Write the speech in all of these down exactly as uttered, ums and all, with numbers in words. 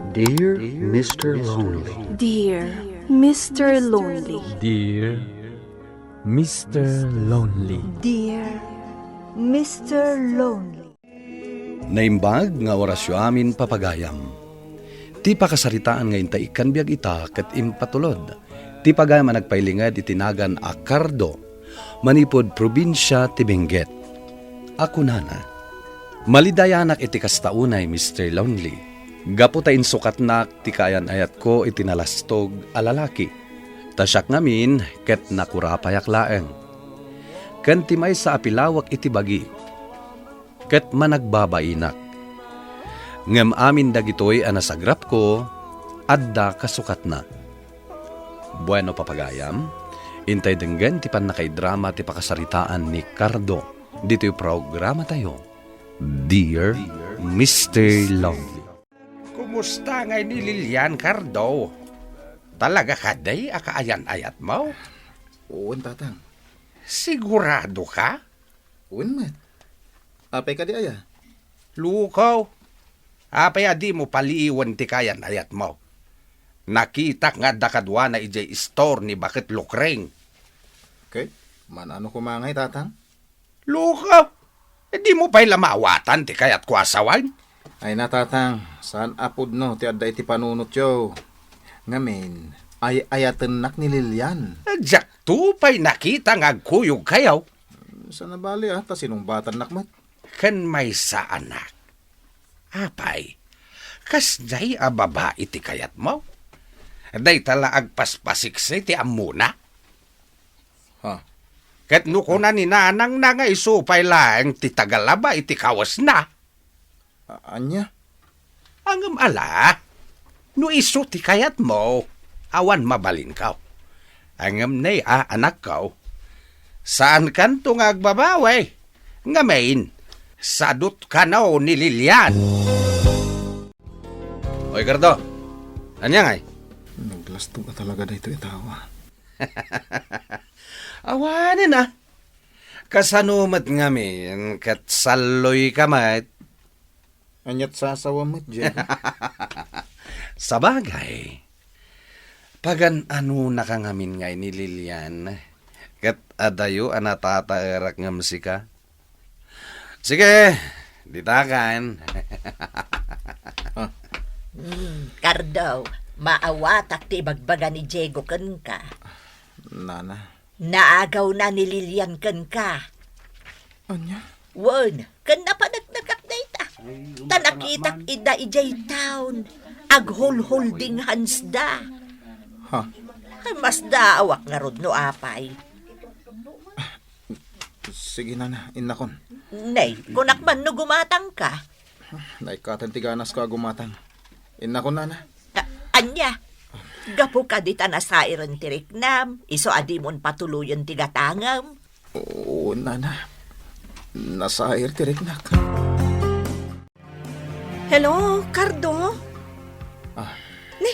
Dear Mister Lonely. Dear Mister Lonely. Dear Mister Lonely. Dear Mister Lonely. Naimbag nga orasyo amin, papagayam. Ti pakasaritaan nga inta ikkan biag ita ket impatulod ti pagayam a nagpailinged iti nagan a Cardo, manipud probinsia ti Benguet. A kunana, malidayanak iti kasta unay, Mister Lonely. Gapu ta insukatnak ti kaayan-ayatko iti nalastog a lalaki, ta siak ngamin ket nakurapayak laeng. Ken ti maysa a pilawek iti bagi, ket managbabainak. Ngem amin dagitoy a nasagrapko, adda kasukatna. Bueno, papagayam, intay denggen ti pannakaidrama ti pakasaritaan ni Cardo ditoy programatayo, Dear Mister Lonely. Kumusta ngay ni Lilian, Cardo? Talaga kadi a kaayan-ayatmo? Wen, Tatang. Sigurado ka? Wen met. Apay kadi aya? Lukaw, apay a dimo paliiwen ti kaayan-ayatmo? Nakitak nga adda kaduana idiay istor ni Baket Lukreng. Ket, man-ano koma ngay, Tatang? Lukaw, dimo pay la maawatan ti kayatko a sawen? Ay na, Tatang, saan a pudno ti adda iti panunotyo. Ngamin, ay-ayatennak ni Lilian. Diakto pay nakita nga agkuyogkayo. Saan a bali, a, ta sinungbatannak met. Ken maysa, anak. Apay, kasdiay a babai ti kayatmo? Dayta la agpaspasiksi ti ammona? Ha? Ket no kuna ni nanangna nga isu pay laeng ti tagalaba iti kawesna. A-, ania? Ngem ala, no isu ti kayatmo, awan mabalinko. Ngem nay a, anakko, saankanto nga agbabawi, ngamin, sadut kano ni Lilian. Oy, Cardo, ania ngay? Naglastog a talaga daytoy a tawa. Awanen a. Kasano met ngamin ket salloyka met? Ania't sasawa met, Diego? Sabagay, pagan-anonaka ngamin ngay ni Lilian, ket adayo a natataerak ngem sika. Sige, ditakan. Ah. Hmm, Cardo, maawatak ti ibagbaga ni Diego kenka. Nana. Naagawna ni Lilian kenka. Ania? Wen, ken napaneknekak dayta. Ay, ta nakitak ida idiay town. Aghulhulding handsda. Ha? Ay, masdaawak ngarud no apay. Sige, nana, innakon. Nay, kunak man no gumatangka. Naikkaten ti ganasko a gumatang. Innakon, nana. A-, ania? Gapu kadi ta nasairen ti riknam, isu a dimon patuloyen ti gatangem? Oo, nana. Nasair ti riknak. Hello, Cardo? Ah. Ni,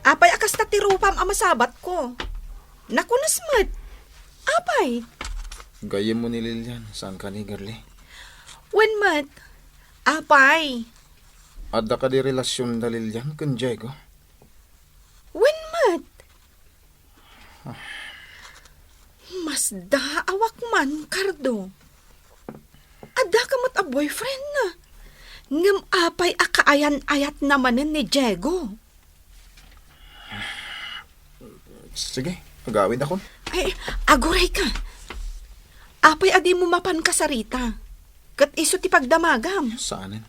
apay a kasta ti rupam a masabatko? Nakunas met. Apay? Gayyemmo ni Lilian, saan kadi, girlie? Wen met. Apay? Adda kadi relasion da Lilian ken Diego? Wen met. Masdaawak man, Cardo. Addaka met a boyfriendna. Ngem apay a kaayan-ayatna manen ni Diego? Sige, agawidakon. Ay, agurayka. Apay a dimo mapan kasarita? Ket isu ti pagdamagam. Saanen.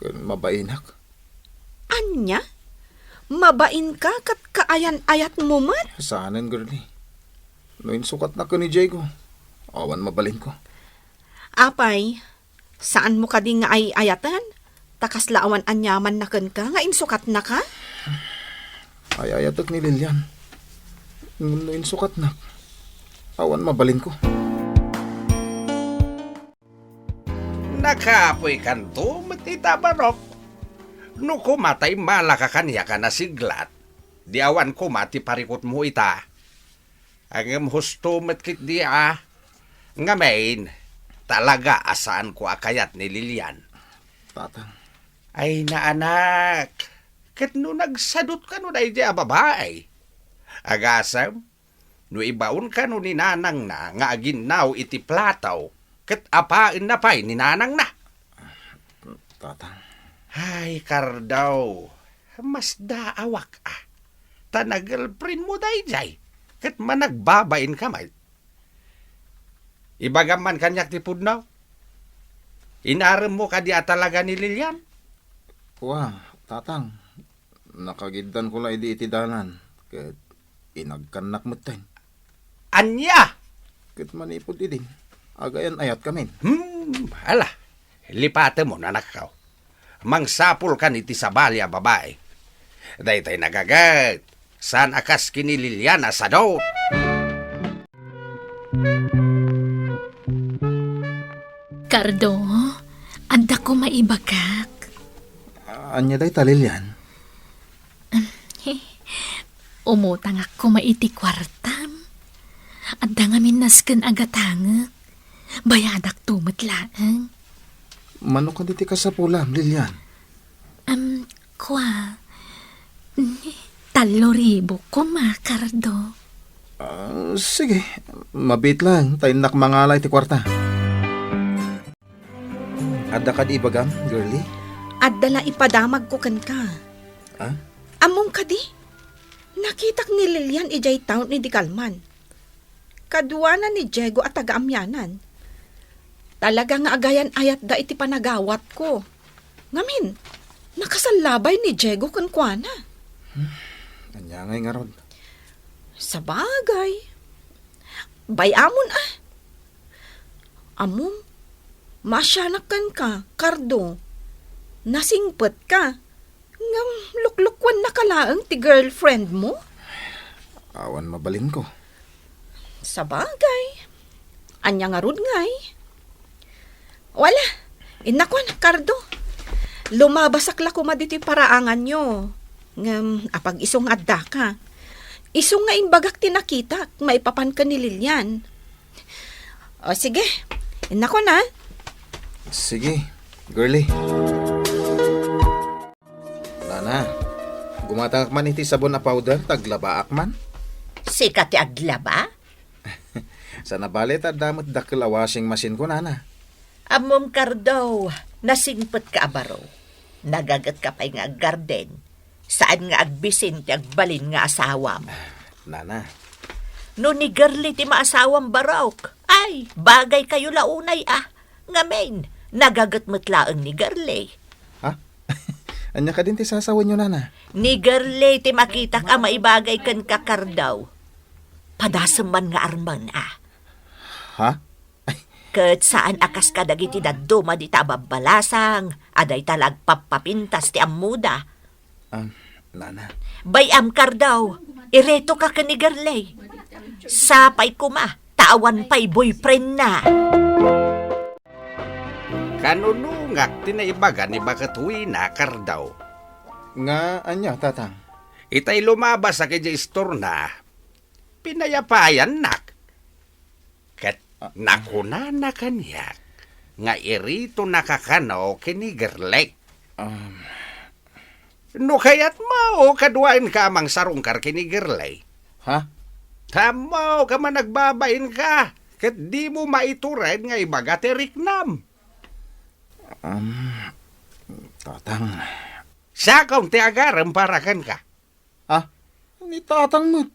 Ken mabainak. Ania? Mabainka ket kaayan-ayatmo met? Saanen, girlie. No insukatnak ken ni Diego, awan mabalinko. Apay, saanmo kadi nga ay-ayaten? Ta kasla awan aniamanna kenka nga insukatnaka? Ay-ayatek ni Lilian. Ngem no insukatnak, awan mabalinko. Nakapoykanto met ita, Barok. No koma ta immalaka kaniak a nasiglat, di awan koma ti parikutmo ita. Ngem husto met ketdi a. Ngamin, talaga a saanko a kayat ni Lilian. Tatang. Ay, na, anak. Ket no nagsadut kano daydiay a babai, agasem, no ibaon kano ni nanangna nga aginnaw iti plato, ket apaenna pay ni nanangna. Tatang. Ay, Cardo, masdaawak, a. Ta na-girlfriend mo daydiay, ket managbabain ka met. Ibagam man kaniak ti pudno. Inarem mo kadi a talaga ni Lilian? Wa, Tatang. Nakagiddanko la idi iti dalan, ket inagkannak metten. Ania? Ket manipud idin, agayan-ayatkamin. Hmm, ala, lipatemon, anakko. Mangsapulkan iti sabali a babai. Daytoy nagaget, saan a kas ken ni Lilian a sadut. Cardo, adda koma ibagak. Ania dayta, Lilian? Umutangak koma iti kuartam. Adda ngamin nasken a gatangek. Bayadakto met laeng. Mano kadi ti kasapulam, Lilian? Am, kua. Tallo ribu koma, Cardo. Ah, sige. Mabiit lang, ta innak mangala iti kuarta. Adda kadi ibagam, girlie? Adda la ipadamagko kenka. Ah? Ammom kadi? Nakitak ni Lilian idiay town idi kalman. Kaduana ni Diego a taga-amianan. Talaga nga agayan-ayatda iti panagawatko. Ngamin, nakasallabay ni Diego kenkuana. Hmm, ania ngay ngarud? Sabagay. Bay-amon, a. Ammom, maasianak kenka, Cardo. Nasingpetka. Ngem luklukkuennaka laeng ti girlfriend mo? Awan mabalinko. Sabagay. Ania ngarud ngay? Wala. Innakon, Cardo. Lumabasak la koma ditoy paraanganyo. Ngem apag-isu nga addaka. Isu nga imbagak ti nakitak maipapan ken ni Lilian. O, sige. Innakon, a. Sige, girlie. Nana, gumatangak man iti sabon a powder, ta aglabaak man. Sika ti aglaba? Saan a bale ta adda met dakkel a washing machine ko, nana. Ammom, Cardo, nasingpetka a baro. Nagagetka pay nga aggarden. Saan nga agbisin ti agbalin nga asawam. Nana. No ni Girlie ti maasawam, barok, ay, bagaykayo la unay, a. Ngamin, nagaget met laeng ni Girlie. Ha? Ania kadin ti sasawenyo, nana? Ni Girlie ti makitak a maibagay kenka, Cardo. Padasem man nga armen, a. Ha? Ket saan a kas kadagiti dadduma dita a babbalasang a dayta la agpappapintas ti ammoda. Ah, nana. Bay-am, Cardo, iretoka ken ni Girlie. Sapay koma, ta awan pay boyfriendna. Kanunongak ti naibaga ni Baket Wina, Cardo. Nga ania, Tatang? Itay lumabasak idiay istorna, pinayapayannak. Ket nakunana kaniak nga iritonaka kano ken ni Girlie. Um. No kayatmo, kaduaenka a mangsarungkar ken ni Girlie. Ha? Ammok a managbabainka, ket dimo maitured nga ibaga ti riknam. Um, Tatang. Siakon ti agarem para kenka. Ah, ni Tatang met.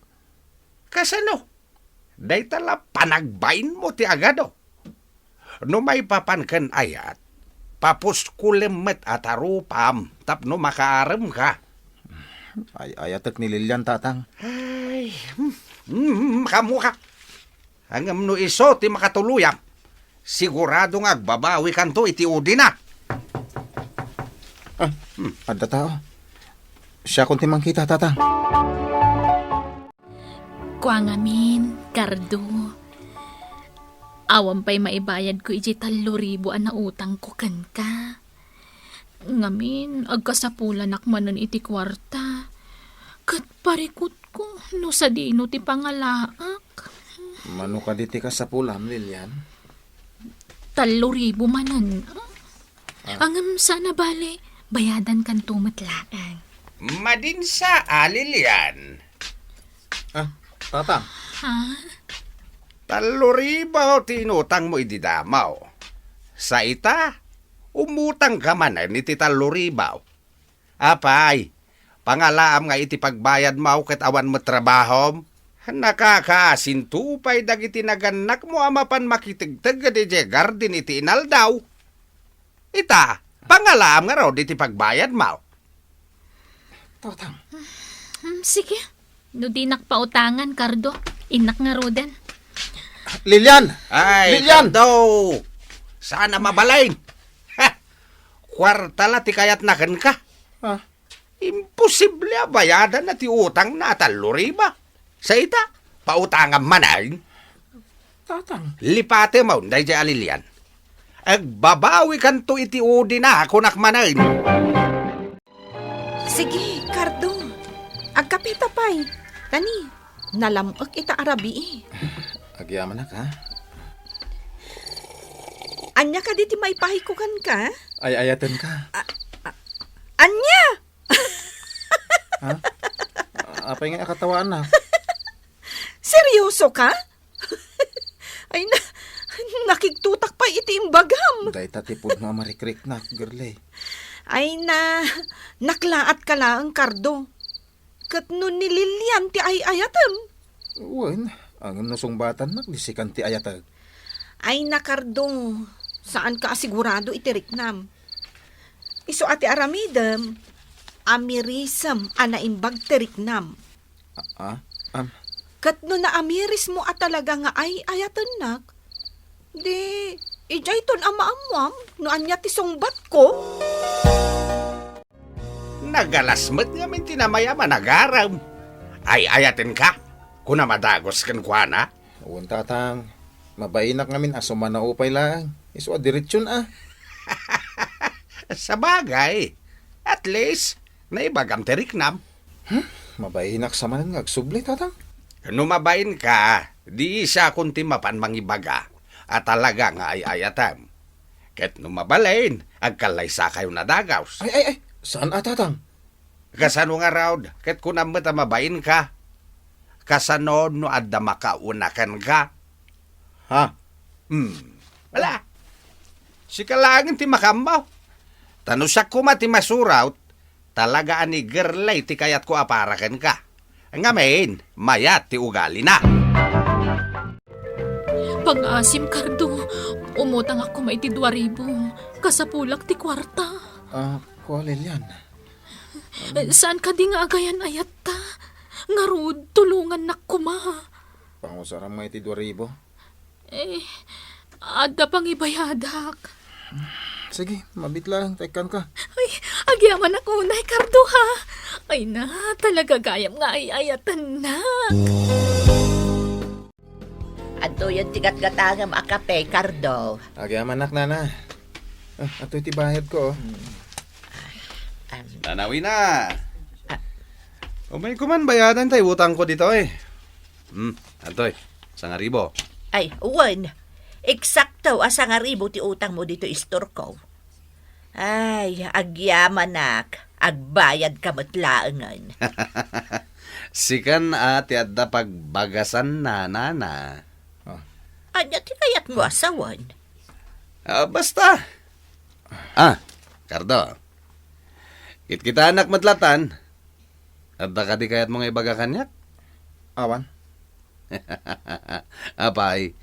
Kasano? Dayta la panagbainmo ti agado. No maipapan ken ayat, papuskolem met a tarupam tapno makaaremka. Ay-ayatek ni Lilian, Tatang. Ay, hmm, hmm, makaammoka. Ngem no isu ti makatuluyam, sigurado nga agbabawikanto iti udina. Ah, hmm, adda tao. Siakon ti mangkita, Tatang. Kua ngamin, Cardo, awan pay maibayadko iti tallo ribu a nautangko kenka. Ngamin, agkasapulanak manen iti kuarta. Ket parikutko no sadino ti pangalaak. Mano kadi ti kasapulam, Lilian? Tallo ribu manen. Ah. Ngem saan a bale, bayadankanto met laeng. Madinsa, a, Lilian. Ah, Tatang. Ha? Tallo ribu ti inutangmo idi damo. Sa ita, umutangka manen iti tallo ribu. Apay, pangalaam nga iti pagbayadmo ket awan met trabahom? Nakakaasinto pay dagiti nagannakmo a mapan makitegteged idiay garden iti inaldaw. Ita, pangalaam ngarud iti pagbayadmo. Tatang. Hmm, sige. No dinak pautangan, Cardo, innak ngaruden. Lilian! Ay, Lilian! Cardo! Saan a mabalin? Ha! Kuarta la ti kayatna kenka. Ah. Imposible a bayadanna ti utangna a tallo ribu. Sa ita, pautangam manen. Tatang. Lipatem daydiay a Lilian. Agbabawikanto iti udina, kunak manen. Sige, Cardo. Agkapeta pay. Tani, nalam-ek ita a rabii. Agyamanak, ha? Ania kadi ti maipahiko kenka? Ay-ayatenka. A-, a-, ania? Ha? Apay nga akatawaannak? Seryoso ka? Ay na, nakigtutak pay iti imbagam. Dayta ti pudno a marikriknak, girlay. Ay na, naklaatka laeng, Cardo. Ket no ni Lilian ti ay-ayatem? Wen, ngem no sungbatannak, di sikan ti ayatek. Ay na, Cardo, saanka a sigurado iti riknam. Isu a ti aramidem, amirisem a naimbag ti riknam. Ah, ah, am. Ket no naamirismo a talaga nga ay-ayatennak, di, idiayton a maammoam no ania ti sungbatko. Nagalas met ngamin ti namay a managarem. Ay-ayatenka, kuna madagos kenkuana. Wen, Tatang. Mabainak ngamin a sumanaupay laeng. Isu a diretsion a. Sabagay. At least, naibagam ti riknam. Hmm? Mabainak sa manen nga agsubli, Tatang? No mabainka, di siakon ti mapan mangibaga a talaga nga ay-ayatem. Ket no mabalin, agkallaysakayon a dagaus. Ay, ay, ay! Saan a, Tatang? Kasano ngarud, ket kunam met a mabainka? Kasano no adda makauna kenka? Ha? Hmm. Ala, sika laengen ti makaammo. Ta no siak koma ti masurat, talaga a ni girlay ti kayatko a para kenka. Ngamin, mayat ti ugalina. Pangaasim, Cardo. Umutangak koma iti dua ribu. Kasapulak ti kuarta. Ah, kua, Lilian. Eh, saan kadi nga agayan-ayatta? Ngarud, tulongannak koma. Pangusaram nga iti dua ribu. Eh, adda pangibayadak. Sige, mabit laeng, ta ikkanka. Ay, agyamanak unay, Cardo, ha? Ay na, talaga gayam nga ay-ayatennak. Adtoyen ti gatgatangem a kape, Cardo. Agyamanak, nana. Ah, adtoy ti bayadko, oh. Hmm. Am. Nana Wina. Ah. Umayko man bayadan tay utangko ditoy. Hmm, adtoy, sangaribu. Ay, wen. Eksakto a sangaribu ti utangmo ditoy istorko. Ay, agyamanak, agbayadka met laengen. Sikan a ti adda pagbagasanna, nana. Ah. Ania ti kayatmo a sawen? Ah, basta. Ah, Cardo. Kitkitanak met latan. Adda kadi kayatmo nga ibaga kaniak? Awan. Apay,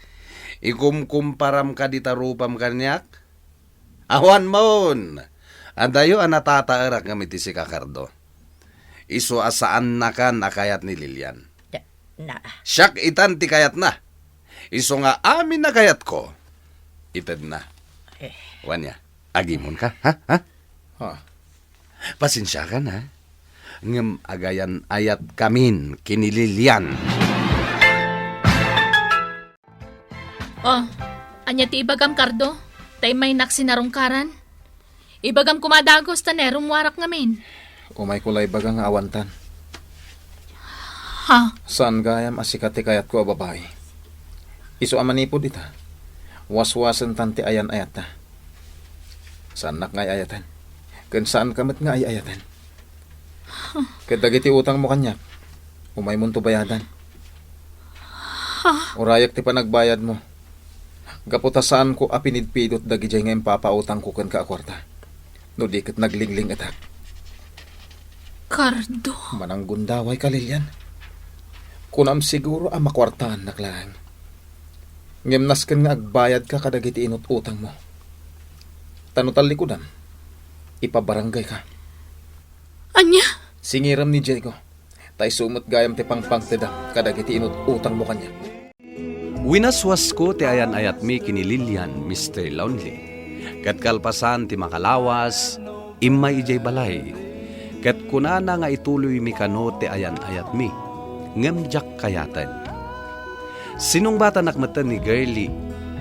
ikumkumparam kadi ta rupam kaniak? Awan mon! Adayo a natataerak ngem iti sika, Cardo. Isu a saannakan a kayat ni Lilian. Da-, na. Siak itan ti kayatna. Isu nga amin a kayatko, itedna. Eh. Wen ya, agimonka, ha? Ha? Ha? Pasensiakan, ha? Ngem agayan-ayatkamin ken ni Lilian. Oh, ania ti ibagam, Cardo? Ta immaynak sinarungkaran? Ibagam koma a dagus ta ne, rummuarak ngamin. Umayko la ibaga nga awantan. Ha? Saan gayam a sika ti kayatko a babai. Isu a manipud ita, waswasentan ti ayan-ayatta. Saannak nga ay-ayaten. Ken saanka met nga ay-ayaten. Ket dagiti utangmo kaniak, umaymonto bayadan. Urayek ti panagbayadmo. Gapu ta saanko a pinidpidot dagidiay nga impapautangko kenka a kuarta. No di ket naglinglingtak. Cardo. Mananggundawayka, Lilian. Kunam siguro a makuartaannak laeng. Ngem nasken nga agbayadka kadagiti inut-utangmo. Ta no tallikudam, ipabaranggayka. Ania? Singirem ni Diego. Ta isu met gayam ti pangpangtedam kadagiti inut-utangmo kaniak. Winaswasko ti ayan-ayatmi ken ni Lilian, Mister Lonely. Ket kalpasan ti makalawas, immay idiay balay. Ket kunana nga ituloymi kano ti ayan-ayatmi, ngem diak kayaten. Sinungbatanak metten ni Girlie,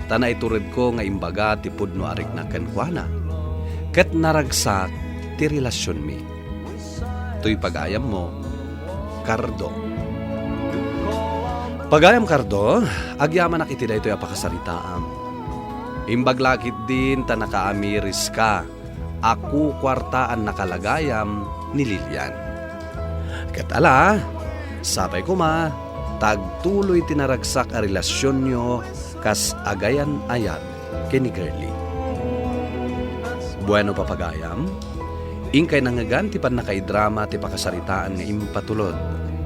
ta naituredko nga imbaga ti pudno a rikna kenkuana. Ket naragsak ti relasionmi. Toy pagayammo, Cardo. Pagayam Cardo, agyamanak iti daytoy a pakasaritaam. Imbag la ketdin ta nakaamiriska a kukuartaannaka la gayam ni Lilian. Ket ala, sapay koma ta agtuloy ti naragsak a relasionyo kas agayan-ayat ken ni Girlie. Bueno, papagayam, inkay nangngegan ti pannakaidrama ti pakasaritaan nga impatulod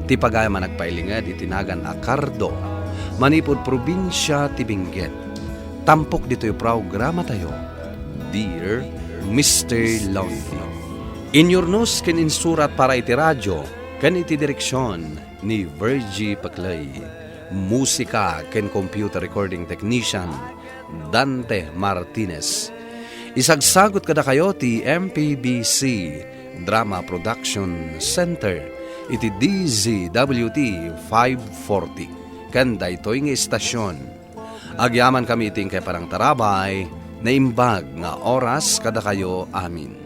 ti pagayam a nagpailinged iti nagan a Cardo manipud probinsia ti Benguet. Tampok ditoy programatayo, Dear Mister Lonely. Inyurnos ken insurat para iti radio ken iti direksion ni Virgie Paclay. Musika ken computer recording technician, Dante Martinez. Isagsagut kadakayo ti M P B C Drama Production Center iti D Z W T five forty. Ken daytoy nga istasion, agyamankami iti inkay panangtarabay, naimbag nga oras kadakayo amin.